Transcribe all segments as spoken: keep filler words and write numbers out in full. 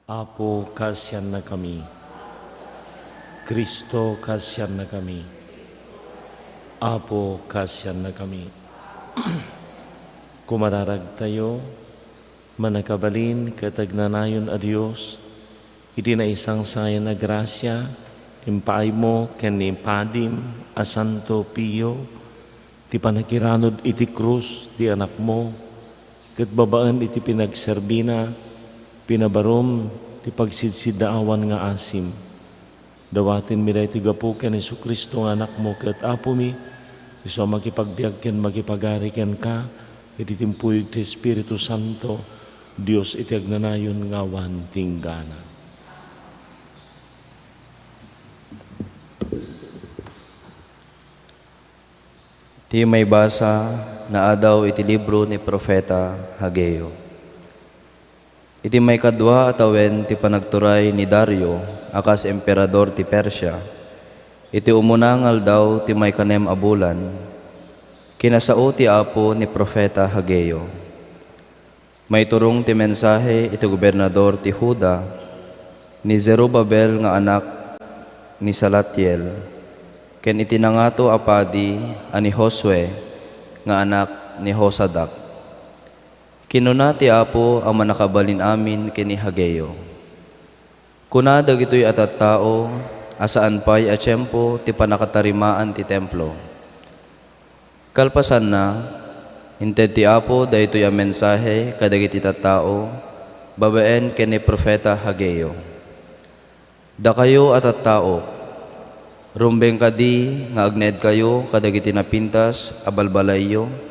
Apo, kaasiannakami. Cristo, kaasiannakami. Apo, kaasiannakami. Kumararagtayo, mannakabalin ket agnanayon a Dios, iti naisangsangayan a grasia, impaaymo ken ni Padim a Santo Pio ti pannakiranud iti krus ti Anakmo, ket babaen iti pinagserbina, pinabarom ti pagsidsiddaawan nga asim. Dawatenmi daytoy gapu ken Jesu-Cristo nga Anakmo ket Apomi, isu a makipagbiag ken makipagari kenka iti timpuyog ti Espiritu Santo, Dios iti agnanayon nga awan tinggana. Ti maibasa naadaw iti libro ni Profeta Hageo. Iti maikadua a tawen ti panagturay ni Dario a kas emperador ti Persia, iti umuna nga aldaw ti maikanem a bulan, kinasao ti Apo ni Profeta Hageo. Maiturong ti mensahe iti gobernador ti Juda, ni Zerubabel nga anak ni Salatiel, ken iti nangato a padi a ni Josue nga anak ni Josadac. Kinuna ti Apo a Mannakabalin-amin ken ni Hageo, "Kuna dagitoy a tattao a saan pay a tiempo ti pannakatarimaan ti templo." Kalpasanna, inted ti Apo daytoy a mensahe kadagiti tattao babaen ken ni Profeta Hageo, "Dakayo a tattaok, rumbeng kadi nga agnaedkayo kadagiti napintas a balbalayyo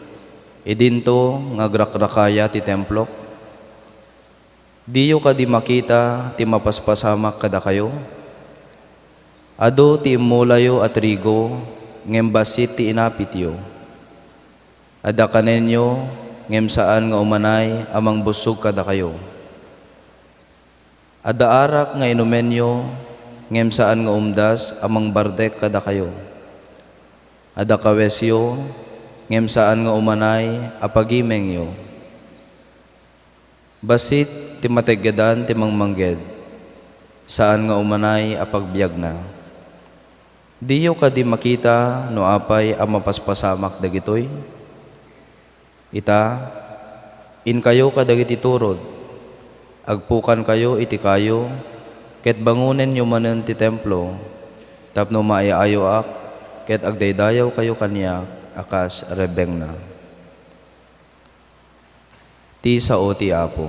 idinto nga agrakrakaya ti templok? Diyo kadi makita ti mapaspasamak kadakayo? Adu ti immulayo a trigo, ngem bassit ti inapityo. Adda kanenyo, ngem saan nga umanay a mangbussog kadakayo. Adda arak nga inumenyo, ngem saan nga umdas a mangbardek kadakayo. Adda kawesyo, ngem saan nga umanay a pagimengyo. Bassit ti mateggedan ti mangmangged, saan nga umanay a pagbiagna. Diyo kadi makita no apay a mapaspasamak dagitoy? Ita, inkayo kadagiti turod, agpukankayo iti kayo, ket bangonenyo manen ti templo, tapno maay-ayoak ket agdaydayawkayo kaniak a kas rebbengna." Ti sao ti Apo.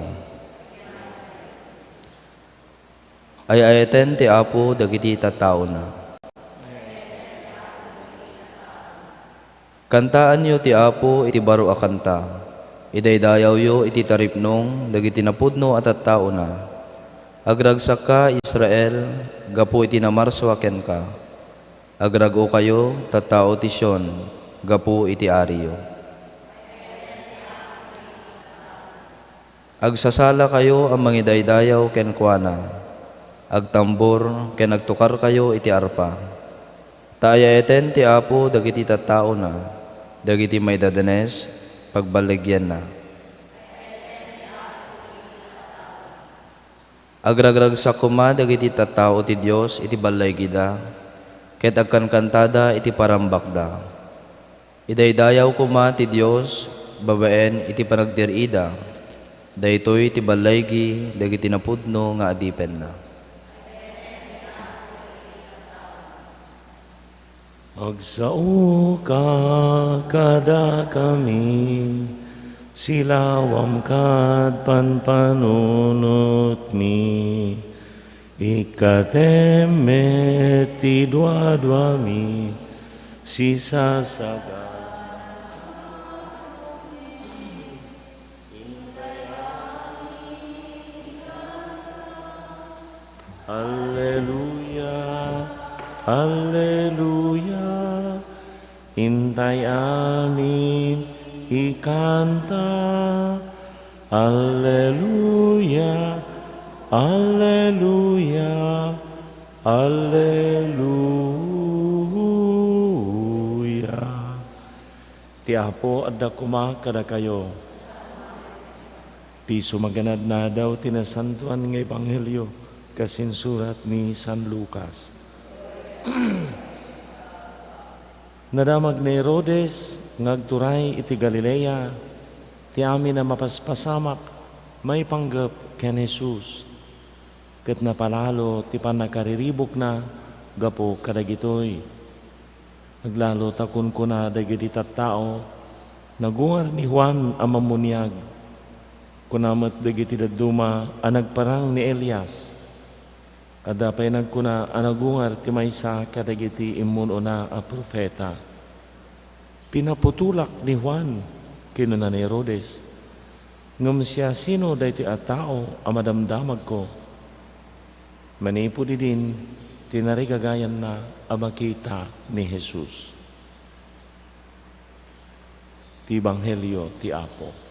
Ay-ayaten ti Apo dagiti tattaona. Kantaanyo ti Apo iti baro a kanta. Idaydayawyo iti taripnong dagiti napudno a tattaona. Agragsakka, Israel, gapu iti namarsua kenka. Agrag-okayo, tattao ti Sion, gapu iti Ariyo. Agsasalakayo a mangidaydayaw kenkuana, agtambor ken agtukarkayo iti arpa. Ta ay-ayaten ti Apo dagiti tattaona, dagiti maidadanes, pagballigianna. Agragragsak koma dagiti tattao ti Dios iti balligida, ket agkankantada iti parambakda. Idaydayaw koma ti Dios babaen iti panagdir-ida. Daytoy ti balligi dagiti napudno nga adipenna. Agsaoka kadakami, silawam kad panpanunotmi, ikkatem met ti duaduami, sisasaga. Alleluia, alleluia, intay amin ikanta. Alleluia, alleluia, alleluia. Ti Apo adda koma kadakayo. Ti sumaganadnadaw ti nasantoan nga ebanghelio kas insurat ni San Lucas. Nadamag ni Herodes nga agturay iti Galilea ti amin a mapaspasamak maipanggep ken Jesus, ket napalalo ti pannakariribukna gapu kadagitoy. Aglalo ta kunkuna dagiti tattao, "Nagungar ni Juan a Mammuniag." Kuna met dagiti dadduma a, "Nagparang ni Elias." Adda pay nagkuna a, "Nagungar ti maysa kadagiti immun-una a profeta." "Pinaputolak ni Juan," kinuna ni Herodes. "Ngem siasino daytoy a tao a madamdamagko?" Manipud idin, tinarigagayanna a makita ni Jesus. Ti Ebanghelio ti Apo.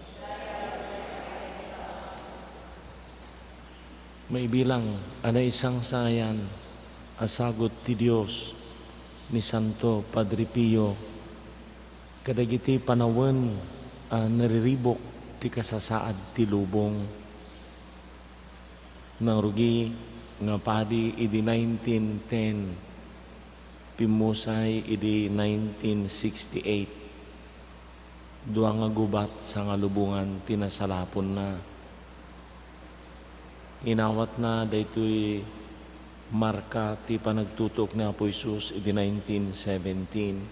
Maibilang a naisangsangayan a sagut ti Dios ni Santo Padre Pio kadagiti panawen a nariribuk ti kasasaad ti lubong. Nangrugi nga padi idi nineteen ten, pimmusay idi nineteen sixty-eight. Dua nga gubat, sangalubongan ti nasalaponna. Inawatna daytoy marka ti panagtutuok ni Apo Jesus idi nineteen seventeen.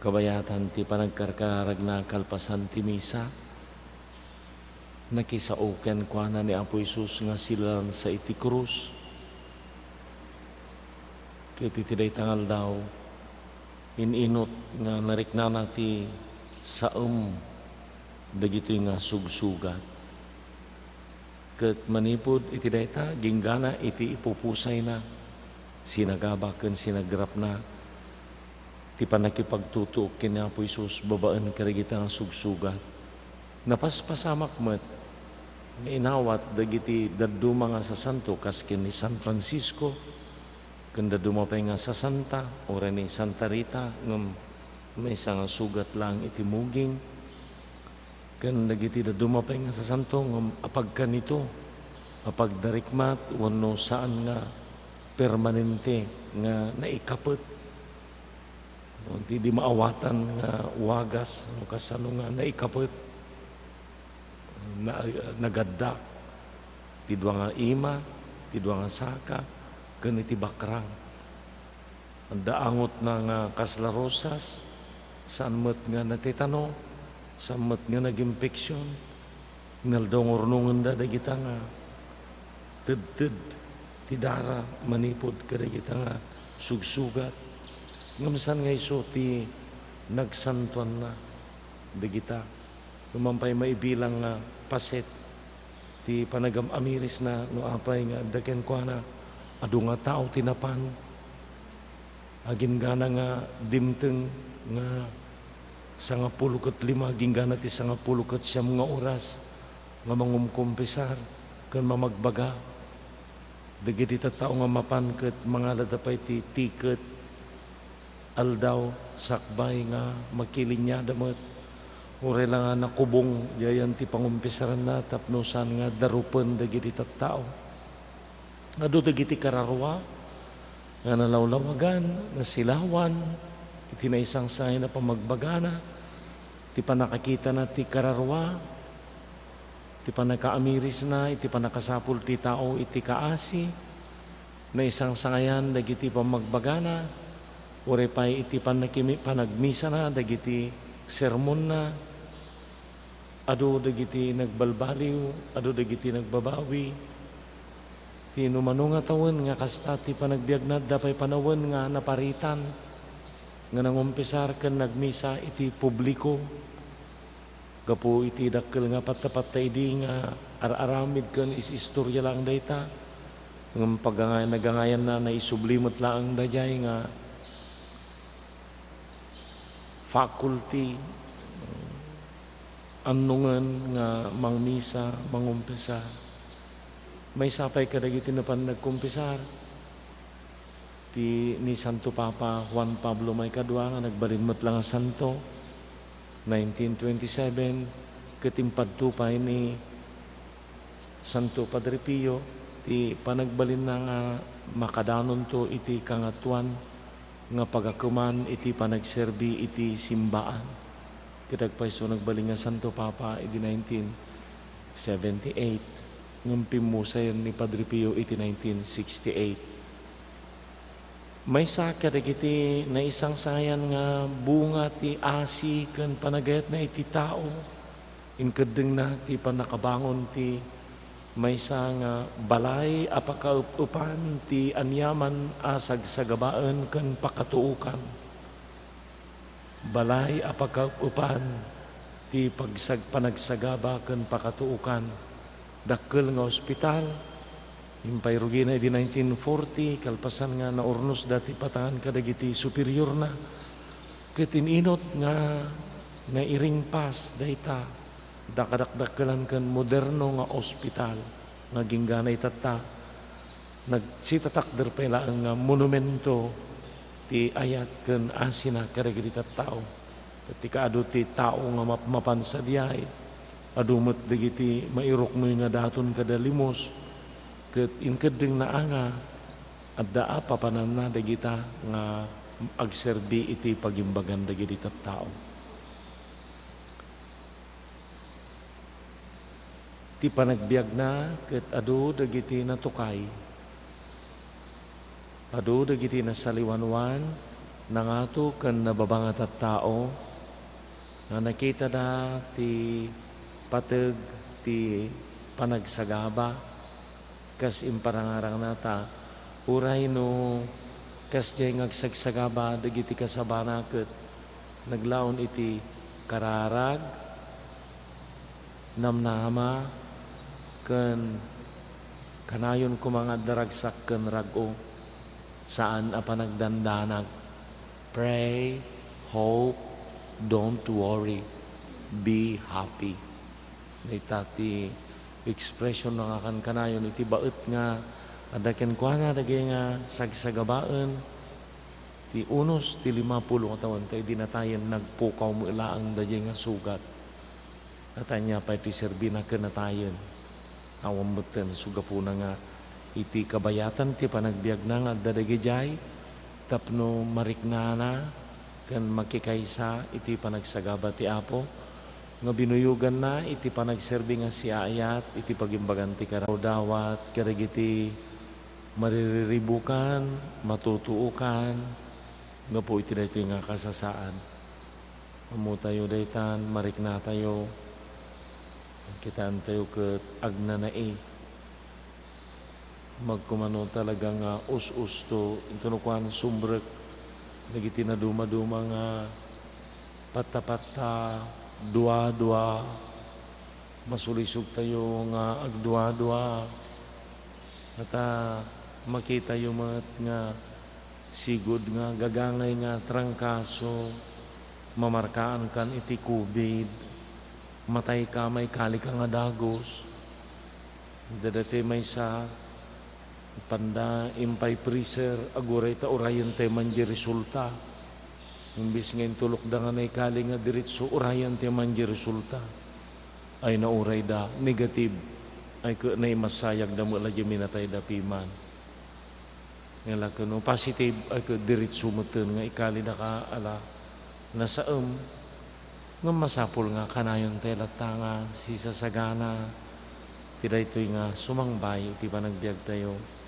Kabayatan ti panagkarkararagna kalpasan ti misa, nakisao kenkuana ni Apo Jesus nga silalansa iti krus. Ket iti dayta nga aldaw, in-inut nga nariknana ti saem dagitoy nga sugsugat. Ket manipud iti dayta, ginggana iti ipupusayna, sinagaba ken sinagrapna ti pannakipagtutuok ken ni Apo Jesus babaen kadagita nga sugsugat. Napaspasamak met nga inawat dagiti dadduma nga sasanto, kas ken ni San Francisco, ken dadduma pay nga sasanta, uray ni Santa Rita, ngem maysa nga sugat laeng iti muging, ken dagiti dadduma pay nga sasanto ngem apagkanito, apagdarikmat, wenno saan nga permanente nga naikapet. Ti di maawatan nga wagas, no kasano nga naikapet, na-, nagadda ti dua nga ima, ti dua nga saka, ken iti bakrang. Adda angotna nga kasla rosas, saan met nga natetano, saan met nga nagimpeksyon. Inaldaw nga urnongenda dagita nga tedted ti dara manipud kadagita nga sugsugat. Ngem saan nga isu ti nagsantoanna dagita. Numan pay maibilang nga paset ti panagam-amirisna no apay nga adda kenkuana, adu nga tao ti napan. Aginggana nga dimteng nga sangapulo ket lima, aginggana ti sangapulo ket siam nga oras nga mangumkumpisar ken mamagbaga. Dagiti tattao nga mapan ket mangalada pay ti tiket, aldaw, sakbay nga makilinyada met. Uray la nga nakubong, diayan ti pangumpisaranna tapno saan nga darupen dagiti tattao. Adu dagiti kararua nga nalawlawagan, nasilawan iti naisangsangayan a pamagbagana, ti pannakakitana ti kararua, ti pannakaamirisna iti pannakasapul ti tao iti kaasi, naisangsangayan dagiti pamagbagana, uray pay iti pannakimi-, panagmisana dagiti sermonna. Adu dagiti nagbalbaliw, adu dagiti nagbabawi. Ti numano nga tawen nga kasta ti panagbiagna, adda pay panawen nga naparitan nga nangumpisar ken nagmisa iti publiko. Gapu iti dakkel nga patta-patta idi nga ar-aramid ken is-istoria laeng dayta, ngem paganga-, nagangayanna, naisubli met laeng daydiay nga faculty, annongen nga mangmisa, mangumpisar. Maysa pay kadagiti napan nagkumpisar, ti ni Santo Papa Juan Pablo Maikadua nga nagbalin met la nga santo, nineteen twenty-seven, Ket impadto pay ni Santo Padre Pio ti panagbalinna nga makadanonto iti Kangatoan nga pagakeman iti panagserbi iti simbaan. Ket agpayso nagbalin nga Santo Papa idi nineteen seventy-eight, ngem pimmusayen ni Padre Pio iti nineteen sixty-eight. Maysa kadagiti naisangsayan nga bunga ti asi ken panagayatna iti tao, inkeddengna ti pannakabangon ti maysa nga balay a pakaep-epan ti aniaman a sagsagabaen ken pakatuokan. Balay a pakaep-epan ti pagsag-, panagsagaba ken pakatuokan. Dakkel nga ospital, impay rugina idi nineteen forty, kalpasan nga naurnosda ti patangan kadagiti superiorna. Ket in-inut nga nairingpas dayta, dakadakdakkelan ken moderno nga ospital nga ginggana itatta. Nagsitatakder pay laeng nga monumento ti ayat ken asina kadagiti tattao. Ket ti kaadu ti tao nga mapmapan sadiay, adu met dagiti mairuknoy nga daton kada limos, ket inkeddengna a nga adda a papananna dagita nga agserbi iti pagimbagan dagiti tattao. Ti panagbiagna ket adu dagiti natukay. Adu dagiti nasaliwanwan, nangato ken nababa nga tattao nga nakitada ti pateg ti panagsagaba. Kas imparangarangna ta, uray no kasdiay nga agsagsagaba dagiti kasabana ket naglaon iti kararag, namnama, ken kanayon koma nga adda ragsak ken rag-o, saan a panagdandanag. Pray, hope, don't worry, be happy. Dayta ti expression nga kankanayon iti baet nga adda kenkuana dagiti nga sagsagabaen ti unos ti lima pulo nga tawen, ta idi natayen, nagpukaw met laeng dagiti nga sugat. Natanya pay ti serbina ken natayen. Awan metten, so gapuna nga iti kabayatan ti panagbiagna nga adda dagidiay tapno mariknana ken makikaysa iti panagsagaba ti Apo, nga binuyoganna iti panagserbi nga siaayat iti pagimbagan ti kara-, dawat kadagiti maririribukan, matutuokan, gapu iti daytoy nga kasasaan. Ammotayo daytan, mariknatayo, kitaentayo ket agnanai. Magkumano talaga nga us-usto, intono kuan, sumrek dagiti nadumaduma nga patta-patta, dua-dua, masulisogtayo nga agdua-dua. Ata makitayo met nga sigud nga gagangay nga trangkaso, mamarkaankan iti covid, matayka, maikalika nga dagus. Dadati maysa, panda impay freezer, aguray ta urayentayo man di resulta. Imbes nga intulokda nga naikali nga diretso, urayentayo man di resulta. Ay naurayda, negative. Ay ket naimasayagda met la di minatayda piman. Ngala ket no positive, ay ket diretso metten nga ikalidaka a la nasaem. Ngem masapul nga kanayon tay latta nga sisasagana ti daytoy nga sumangbay iti panagbiagtayo.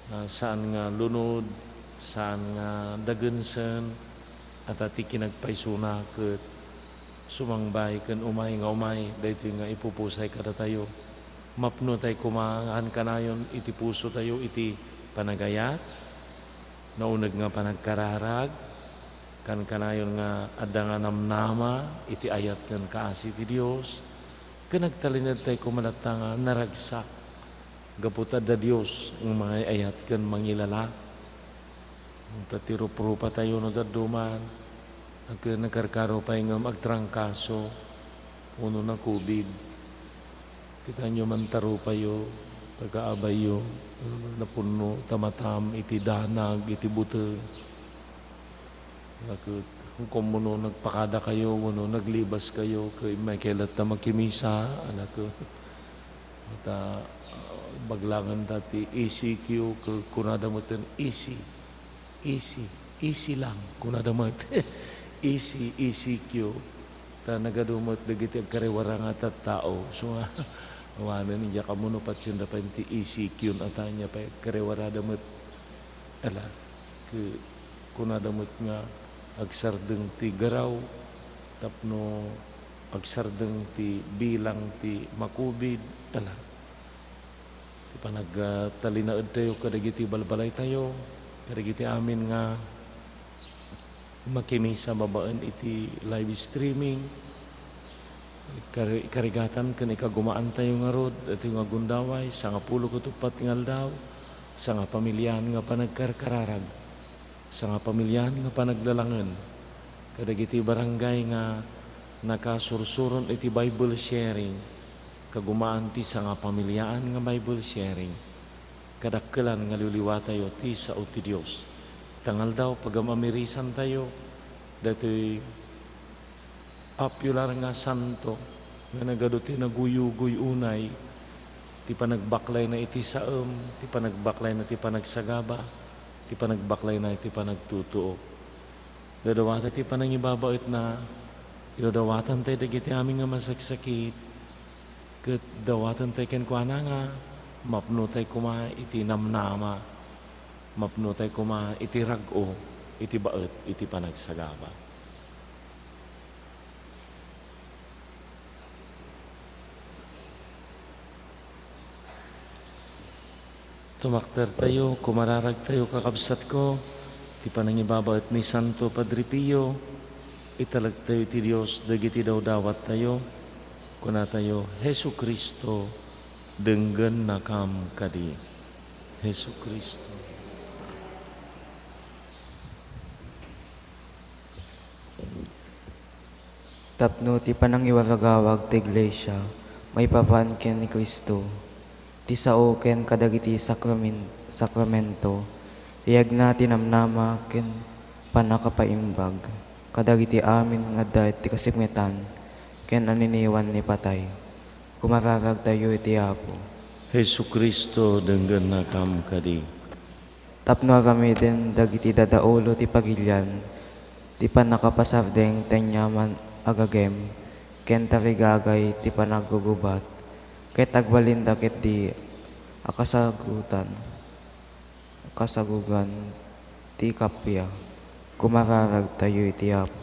Ah, saan nga lunod, saan nga dagensen, ata ti kinagpaysona ket sumangbay ken umay nga umay daytoy nga ipupusay kadatayo. Mapnotay koma nga kankanayon iti pusotayo iti panagayat, nauneg nga panagkararag, kankanayon nga adda nga namnama iti ayat ken kaasi ti Dios, ken agtalinaedtay koma latta nga naragsak gapu ta adda Dios nga mangay-ayat ken mangilala. Ta ti ruprupatayo no dadduma, agkarkaro pay ngem agtrangkaso, wenno na-covid. Kitaenyo man ta rupayo, ta kaabayyo, napunno ta matam iti danag, iti buteng. Ket Komo no nagpakadakayo wenno naglibaskayo, ket immay kay latta makimisa, ala ket ta, ah, baglangenta ti E C Q, ket kunada metten, "E C, E C, E C lang," kunada met. E C, E C Q. Ta nagadu met dagiti agkariwara nga tattao. So nga, awanen, diak ammo no patienda pay ti E C Q-na ta ania pay agkariwarada met. Ala, ket kunada met nga agsardeng ti garaw tapno agsardeng ti bilang ti makubid. Ala, ti panagtalinaedtayo kadagiti balbalaytayo, kadagiti amin nga makimisa babaen iti live streaming. Ikar-, ikarigatan ken ikagumaantayo ngarud, daytoy nga gundaway, sangapulo ket uppat nga aldaw, sangapamiliaan nga panagkarkararag, sangapamiliaan nga panaglalangen, kadagiti barangay nga nakasursuron iti Bible sharing, kagumaan ti sangapamiliaan nga Bible sharing. Kadakkelan nga liwliwatayo ti sao ti Dios. Ita nga aldaw, pagamamirisantayo daytoy popular nga santo nga nagadu ti naguyugoy unay ti panagbaklayna iti saem, ti panagbaklayna ti panagsagaba, ti panagbaklayna iti panagtutuok. Dadawatay ti panangibabaetna, idadawatantay dagiti amin nga masaksakit, ket dawatantay kenkuana nga mapnotay koma iti namnama, mapnotay koma iti rag-o iti baet iti panagsagaba. Tumakdertayo, kumararagtayo, kakabsatko, ti panangibabaet ni Santo Padre Pio, italektayo iti Dios dagiti dawdawattayo, kunatayo, "Jesu-Cristo, denggennakam kadi." Jesu-Cristo. Tapno ti panangiwaragawag ti iglesia maipapan ken ni Cristo, ti sao ken kadagiti sakramen-, sakramento, iyagna ti namnama ken pannakapaimbag kadagiti amin nga adda iti kasipngetan ken aniniwan ni patay. Kumararagtayo iti Apo. Jesu-Cristo, denggennakam kadi. Tapno aramiden dagiti dadaulo ti pagilian, ti pannakapasardeng ti aniaman a gagem, ken tarigagay ti panaggugubat, ket agbalinda ketdi a kasagutan, kasagugan ti kappia, kumararagtayo iti Apo.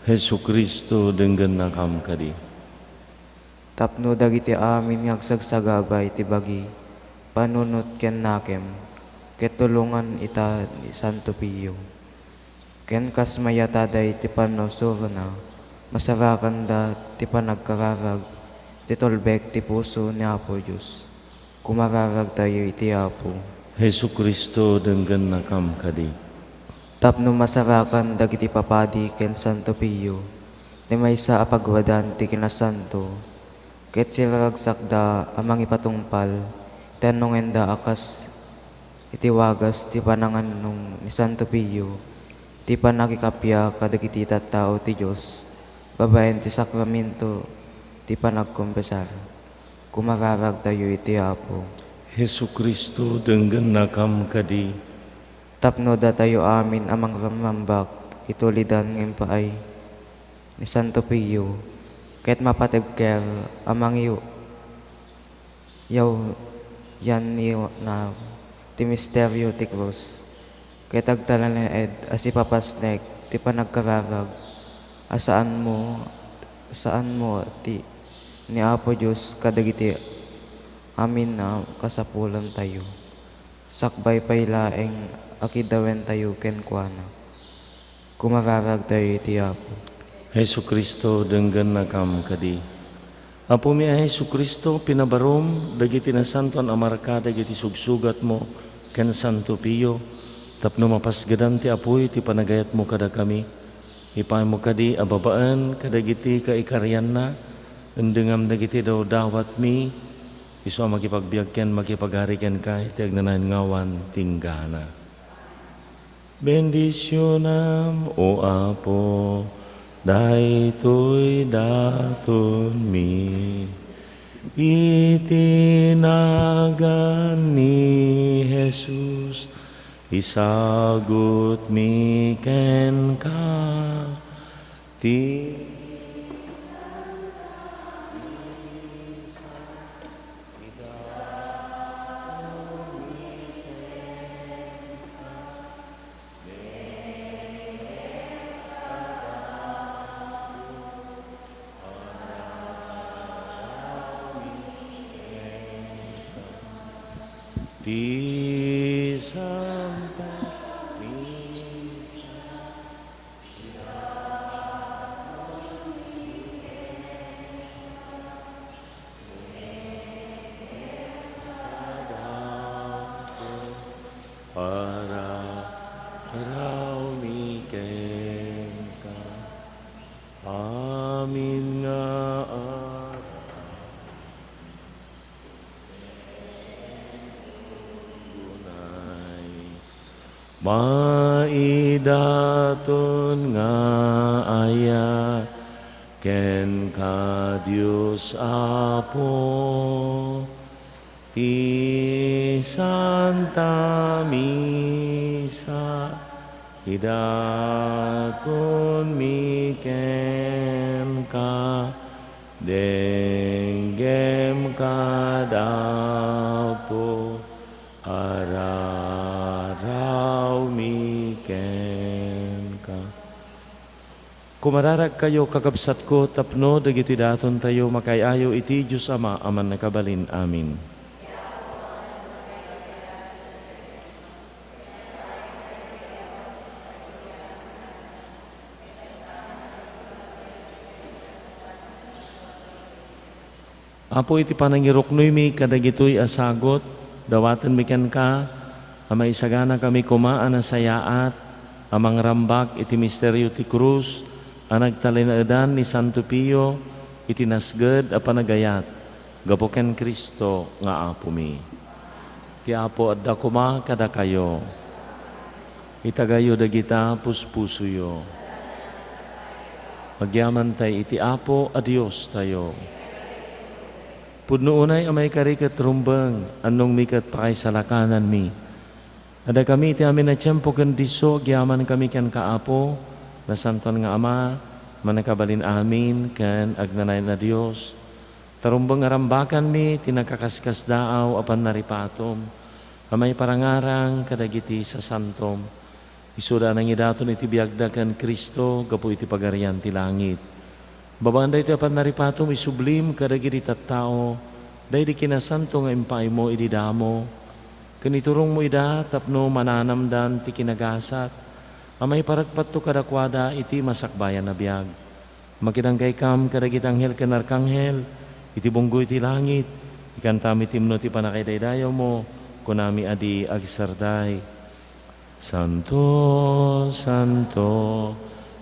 Jesu-Cristo, denggennakam kadi. Tapno dagiti amin nga agsagsagaba iti bagi, panunot ken nakem, ket tulongan ita ni Santo Pio. Ken kas mayataday ti pannusurona, masarakanda ti panagkararag ti tulbek ti puso ni Apo Dios. Kumararagtayo iti Apo. Jesu-Cristo, denggennakam kadi. Tapno masarakan dagiti papadi ken Santo Pio ti maysa a pagwadan ti kinasanto, ket siraragsakda a mangipatungpal ti annongenda a kas iti wagas ti panangannong ni Santo Pio ti pannakikappia kadagiti tattao ti Dios babaen ti sakramento ti panagkonfesar. Kumararagtayo iti Apo. Jesu-Cristo, denggennakam kadi. Tapno datayo amin a mangramrambak iti ulidan nga impaay ni Santo Pio, ket mapatibker a mangiw-, yaw-, yan ni na ti misterio ti krus, ket agtalinaed a sipapasnek ti panagkararag a saanmo, saanmo ti ni Apo Dios kadagiti amin a kasapulantayo, sakbay pay laeng a kidawentayo kenkuana. Kumararagtayo iti Apo. Jesu-Cristo, denggennakam kadi. Apomi a Jesu-Cristo, pinabarom dagiti nasantoan a marka dagiti sugsugatmo ken Santo Pio, tapno mapasgedan ti apuy ti panagayatmo kadakami. Ipaaymo kadi a babaen kadagiti kaikarianna, indengam dagiti dawdawatmi, isu a makipagbiag ken makipagari kenka iti agnanayon nga awan tinggana. Bendisionam, O Apo, daytoy datonmi. Iti nagan ni Jesus, isagutmi kenka ti Ti Santa Misa. Araraawmi kenka. Amin nga ara. Unay maidaton nga ayat kenka, Dios Apo, ti Santa Misa, idatonmi kenka, denggem kad Apo, araraawmi kenka. Kumararagkayo, kakabsatko, tapno dagiti datontayo makaay-ayo iti Dios Ama a Mannakabalin-amin. Apo, iti panangiruknoymi kadagitoy a sagut, dawatenmi kenka a maisaganakami koma a nasayaat a mangrambak iti misterio ti krus a nagtalinaedan ni Santo Pio iti nasged a panagayat gapu ken Cristo nga Apomi. Ti Apo adda koma kadakayo. Itagayo dagita puspusoyo. Agyamantay iti Apo a Diostayo. Pudno unay a maikari ket rumbeng, annongmi ket pakaisalakananmi. Adda kami iti amin a tiempo ken disso, agyamankami kenka, Apo, Nasantoan nga Ama, Mannakabalin-amin ken agnanayon a Dios. Ta rumbeng a rambakanmi ti nakaskasdaaw a pannaripatom a maiparangarang kadagiti sasantom. Isuda a nangidaton iti biagda ken Cristo gapu iti Pagarian ti langit. Babaen daytoy a pannaripatom, isublim kadagiti tattao daydi kinasanto nga impaaymo idi damo, ken iturongmo ida tapno mananamdan ti kinagasat a maiparagpatto kadakuada iti masakbayan a biag. Makidankaykam kadagiti anghel ken arkanghel iti bunggoy ti langit, ikantam iti imno ti pannakaidaydayawmo, kunami a di agsarday: Santo, santo,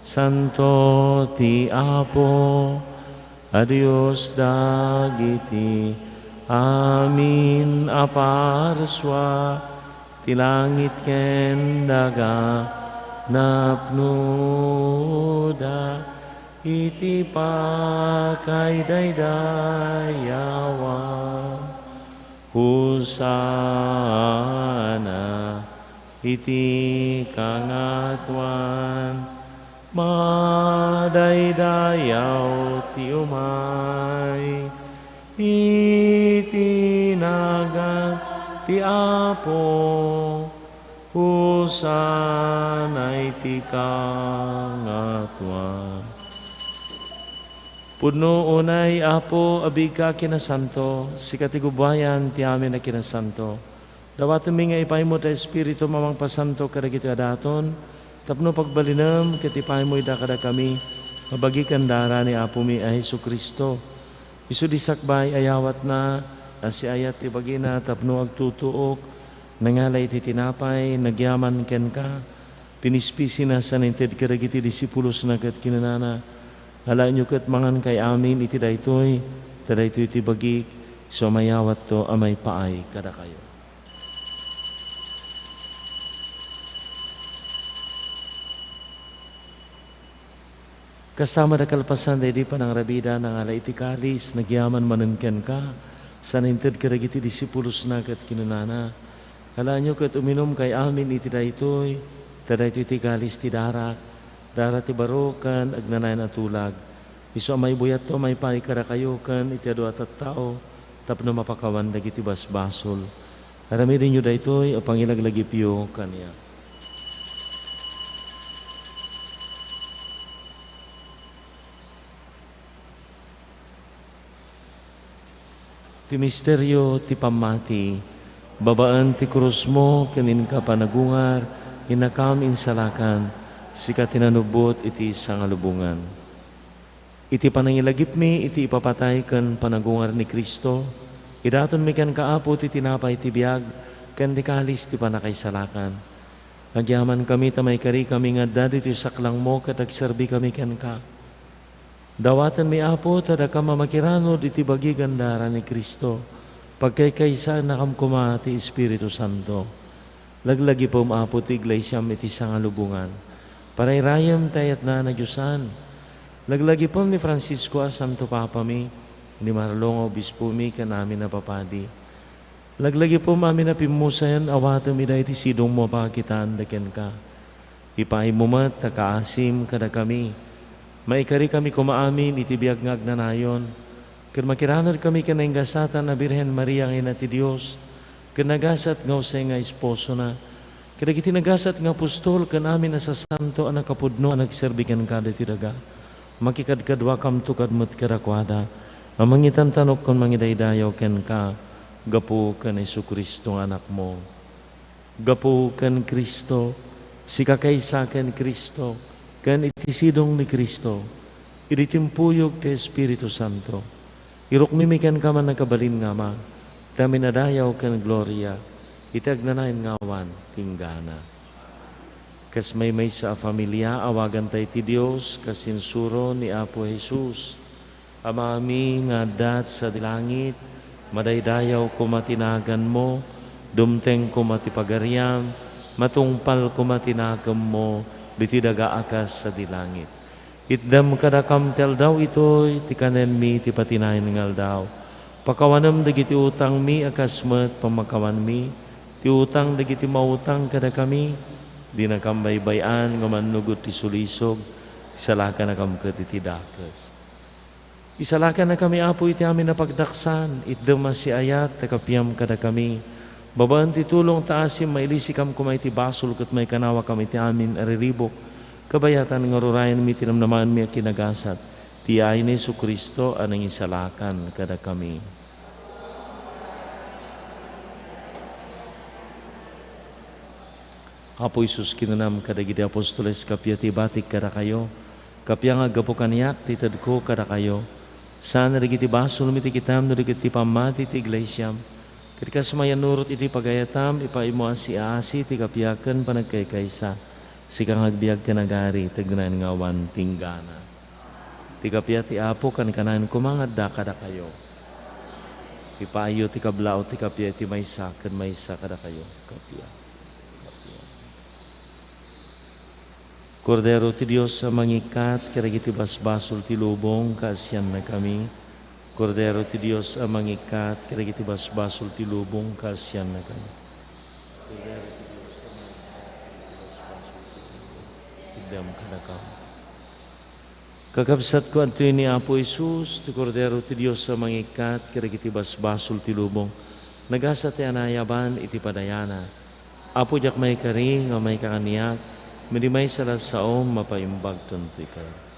santo ti Apo a Dios dagiti amin a parsua. Ti langit ken daga napnoda iti pakaidaydayawan. Hosanna iti kangatoan. Madaydayaw ti umay iti nagan ti Apo. Hosanna iti kangatoan. Pudno unay, Apo, a biigka a kinasanto, sika ti gubbuayan ti amin a kinasanto. Dawatenmi nga ipaaymo ti Espiritum a mangpasanto kadagitoy a daton, tapno pagbalinem ket ipaaymo ida kadakami a bagi ken dara ni Apomi a Jesu-Cristo. Isu di sakbay a yawatna, a siayat ti bagina tapno agtutuok, nangala iti tinapay, nagyaman kenka, pinispisina sana inted kadagiti disipulosna ket kinunana: Alaenyo ket mangankay amin iti daytoy, ta daytoy ti bagik, isu a mayawatto a maipaay kadakayo. Kasta met a kalpasan daydi panangrabida, nangala iti kalis, nagyaman manen kenka, sana inted kadagiti disipulosna ket kinunana, "Alaenyo ket uminumkay amin iti daytoy, ta daytoy ti kalis ti darak, darak ti baro ken agnanayon a tulag. Isu a maibuyatto a maipaay kadakayo ken iti adu a tattao tapno mapakawan dagiti basbasol. Aramidenyo daytoy a pangilaglagipyo kaniak." Ti misterio ti pammati, babaen ti krusmo ken inka panagungar, innakam insalakan, sika ti nanubbot iti sangalubongan. Iti panangilagipmi iti ipapatay ken panagungar ni Cristo, idatonmi kenka, Apo, ti tinapay ti biag ken ti kalis ti pannakaisalakan. Agyamankami ta maikarikami nga adda ditoy saklangmo ket agserbikami kenka. Dawatenmi, Apo, ta dakam a makiranod iti bagi ken dara ni Cristo, pagkaykaysaennakam koma ti Espiritu Santo. Laglagipem, Apo, ti iglesiam iti sangalubongan. Parayrayem ti ayatna a nadiosan. Laglagipem ni Francisco a Santo Papami, ni Marlon a Obispomi, ken amin a papadi. Laglagipem amin a pimmusen, awatem ida iti sidongmo a pakakitaenda kenka. Ipaaymo met ta kaasim kadakami. Maikarikami koma amin iti biag nga agnanayon, ket makiranodkami ken naingasatan a Birhen Maria nga Ina ti Dios, ken nagasat nga Jose nga esposona, ket dagiti nagasat nga apostol ken amin a sasanto a nakapudno a nagserbi kenka ditoy daga. Makikadkaduakamto kad-, met kadakuada a mangitantanok ken mangidaydayaw kenka gapu ken Jesu-Cristo nga Anakmo. Gapu ken Cristo, sika kaysa ken Cristo, ken iti sidong ni Cristo, idi timpuyog ti Espiritu Santo, irukmimi kenka, Mannakabalin nga Ama, ti amin a dayaw ken gloria, iti agnanayon nga awan tinggana. Kas maymaysa a familia, awaganta iti Dios, kas insuro ni Apo Jesus. Amami nga adda sadi langit, madaydayaw koma ti naganmo, dumteng koma ti pagariam, matungpal koma ti nakemmo, ditoy daga a kas sadi langit. Itdem kadakam ti aldaw itoy, ti kanenmi ti patinayon nga aldaw. Pakawanem dagiti utangmi a kas met pamakawanmi, ti utang dagiti mautang kadakami, dinakam baybay-an nga mannugod ti sulisog, isalakannakam ket iti dakes. Isalakannakami, Apo, iti amin a pagdaksan, itdem a siayat, ta kapiam kadakami. Babaen ti tulong ta asim, mailisikam koma iti basol ket maikanawakam iti amin a riribuk, kabayatan nga rurayenmi ti namnamaenmi a kinagasat, ti yaay ni Jesu-Cristo a nangisalakan kadakami. Apo Jesus, kinunam kadagiti apostoles, kappia ti ibatik kadakayo, kappia nga aggapu kaniak ti itedko kadakayo. Saan dagiti basolmi ti kitam no di ket ti pammati ti iglesiam. Ket kas mayannurot iti pagayatam, ipaaymo a siaasi ti kappia ken panagkaykaysa, sika nga agbiag ken agari, ti agnanayon nga awan tinggana. Ti kappia ti Apo, kankanayon koma nga adda kadakayo. Ipaayyo ti kablaw ti kappia iti maysa ken maysa kadakayo. Kappia. Kordero ti Dios a mangikkat kadagiti basbasol ti lubong, kaasiannakami. Kordero ti Dios a mangikkat kadagiti basbasol ti lubong, kaasiannakami. Kordero ti Dios a mangikkat kadagiti basbasol ti lubong, itdem kadakami. Kakabsatko, adtoy ni Apo Jesus, ti Kordero ti Dios a mangikkat kadagiti basbasol ti lubong. Nagasat ti anayaban iti padayana. Apo, diak maikari nga maika kaniak, ngem idi maysa la a saom, mapaimbagton ti kari.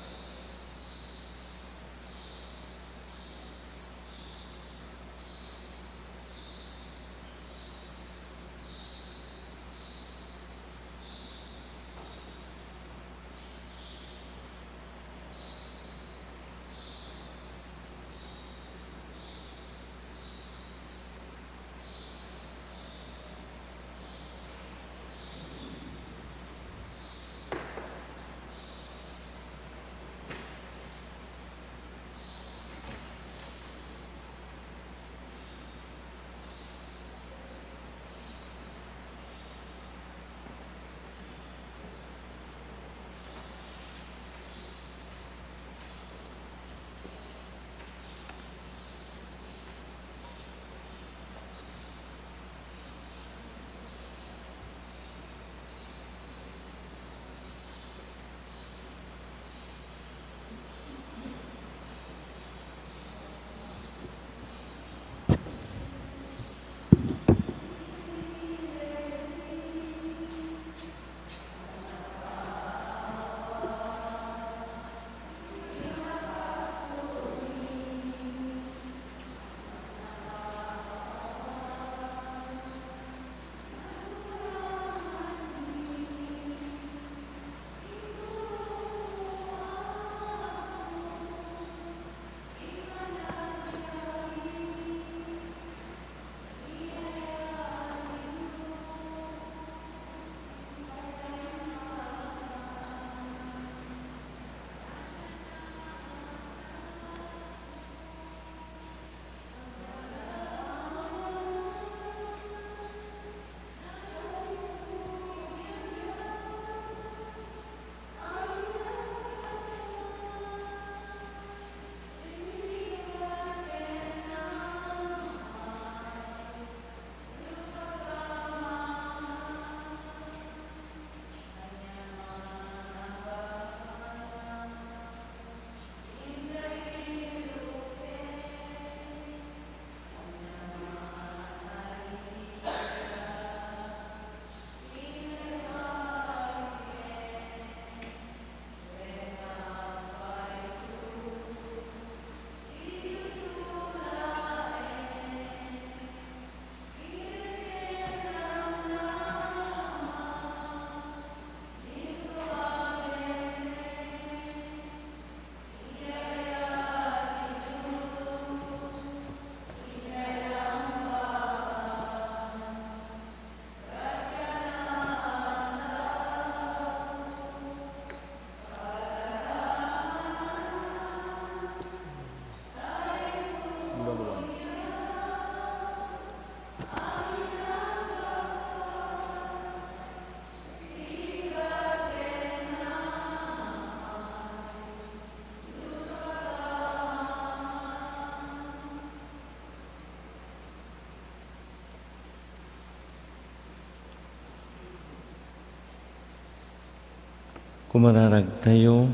Kumararagtayo.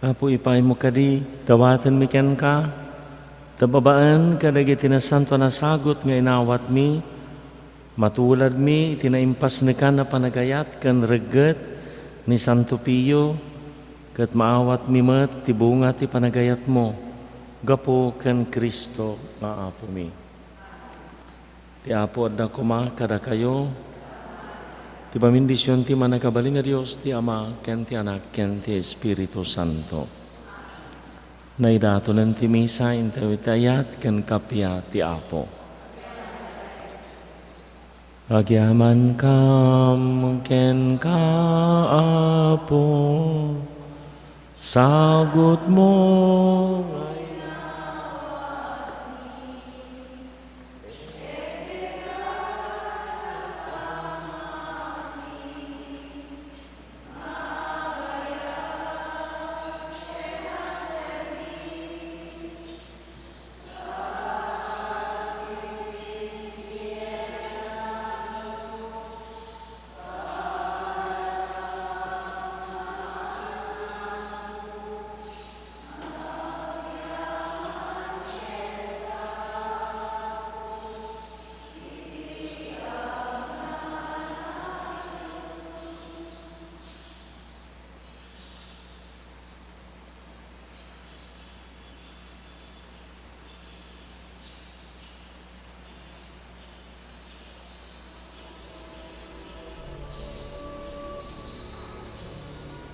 Apo, ipaaymo kadi, dawatenmi kenka, ta babaen kadagiti nasantoan a sagut nga inawatmi, matuladmi iti naimpasnekan a panagayat ken regget ni Santo Pio, ket maawatmi met ti bunga ti panagayatmo gapu ken Cristo nga Apomi. Ti Apo adda koma kadakayo. Ti pamindision ti Mannakabalin a Dios, ti Ama, ken ti Anak, ken ti Espiritu Santo. Naidatonen ti misa, intayo iti ayat ken kappia ti Apo. Agyamankam kenka, Apo, sagutmo.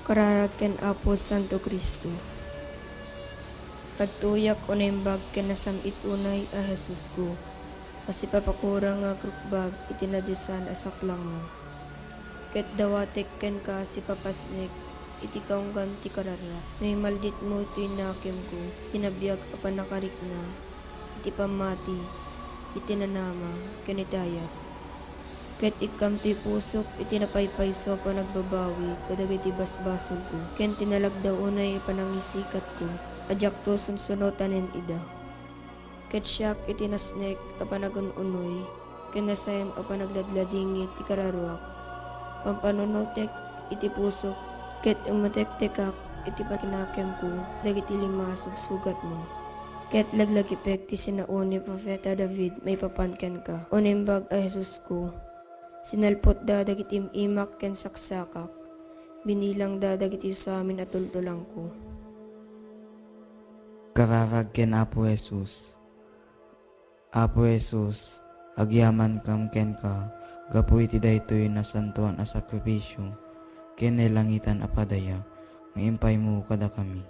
Kararag ken Apo Santo Cristo. Agtuyak o naimbag ken nasam-it unay a Jesusko, a sipapakurang nga agrukbab iti nadiosan a saklangmo. Ket dawatek kenka sipapasnek iti kaunggan ti kararua. No imalditmo toy nakemko, iti nabiag a pannakarikna, iti pammati, iti nanama, ken iti ayat. Ket ikkam toy pusok iti napaypayso a panagbabawi kadagiti basbasolko, ken ti nalagda unay a panangisikatko a diakto sunsunotanen ida. Ket siak iti nasnek a panagun-unoy ken nasayam a panagladladingit ti kararuak. Pampanunotek iti pusok ket umutektekak iti pakinakemko dagiti lima a sugsugatmo. Ket laglagipek ti sinao ni Profeta David maipapan kenka, o Naimbag a Jesusko. Sinalpotda dagiti im-imak ken saksakak, binilangda dagiti suamin a tultulangko. Kararag ken Apo Jesus. Apo Jesus, agyamankam kenka gapu iti daytoy nasantoan a sakrifisio ken nailangitan a padaya nga impaymo kadakami.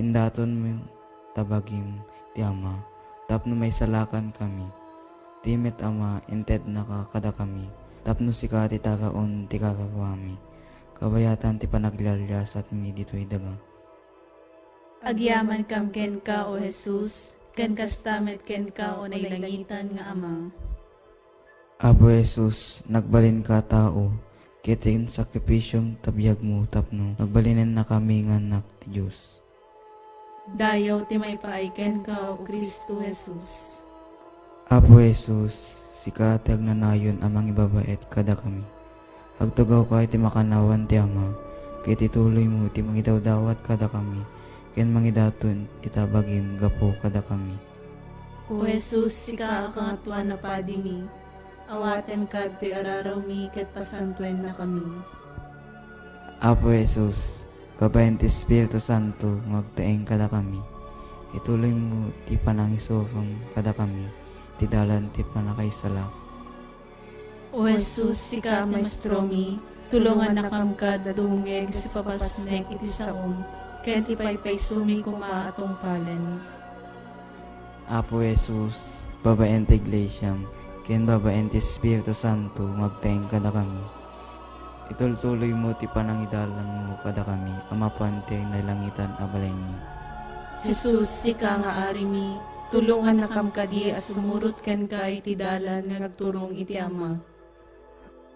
Indatonmo ta bagim ti Ama tapno maisalakan kami. Ti met Ama, intednaka kadakami tapno sika ti taraon ti kararuami, kabayatan ti panaglialiasatmi ditoy daga. Agyamankam kenka, O Jesus, ken kasta met kenka, O nailangitan nga Ama. Apo Jesus, nagbalinka a tao, ket ti insakripisom ta biagmo tapno nagbalinennakami nga annak ti Dios. Dayaw ti maipaay kenka, O Cristo Jesus. Apo Jesus, sika ti agnanayon a mangibabaet kadakami. Agtugawka iti makannawan ti Ama, ket ituloymo ti mangidawdawat kadakami, ken mangidaton ita bagim gapu kadakami. O Jesus, sika a Kangatoan a Padimi, awatenka ditoy ararawmi ket pasantuennakami. Apo Jesus, babaen ti Espiritu Santo nga agtaeng kadakami, ituloymo ti panangisurom kadakami ti dalan ti pannakaisalakan. O Jesus, sika a Maestromi, tulongannakam kad a dumngeg sipapasnek iti saom, ken ti paypaysomi koma a tungpalen. Apo Jesus, babaen ti Iglesiam, ken babaen ti Espiritu Santo nga agtaeng kadakami, itultuloymo ti panangidalanmo kadakami a mapan ti nailangitan a balaymi. Jesus, sika nga Arimi, tulongannakam kadi a sumurot kenka iti dalan nga agturong iti Ama.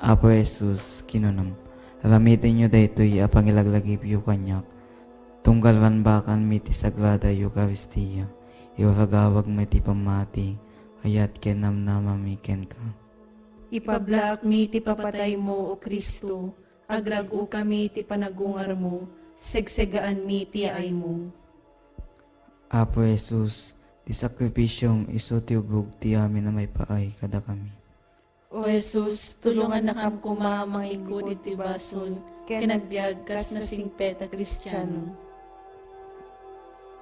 Apo Jesus, kinunam, aramitenyo daytoy a pangilaglagipyo kaniak. Tunggal banbakanmi ti Sagrada Eukaristia, iwaragawagmi ti pammati, ayat ken namnamami kenka. Ipablaakmi ti papataymo, O Cristo, Agrag-okami ti panagungarmo, segsegaanmi ti yaaymo. Apo Jesus, ti sakrifisiom isu ti ubog ti amin a maipaay kadakami. O Jesus, tulongannakam koma mangikkud iti basol, ken agbiag kas nasingpet a Kristiano.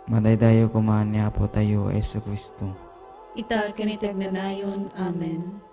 Madaydayaw koma ni Apotayo a Jesu-Cristo. Ita ken iti agnanayon. Amen.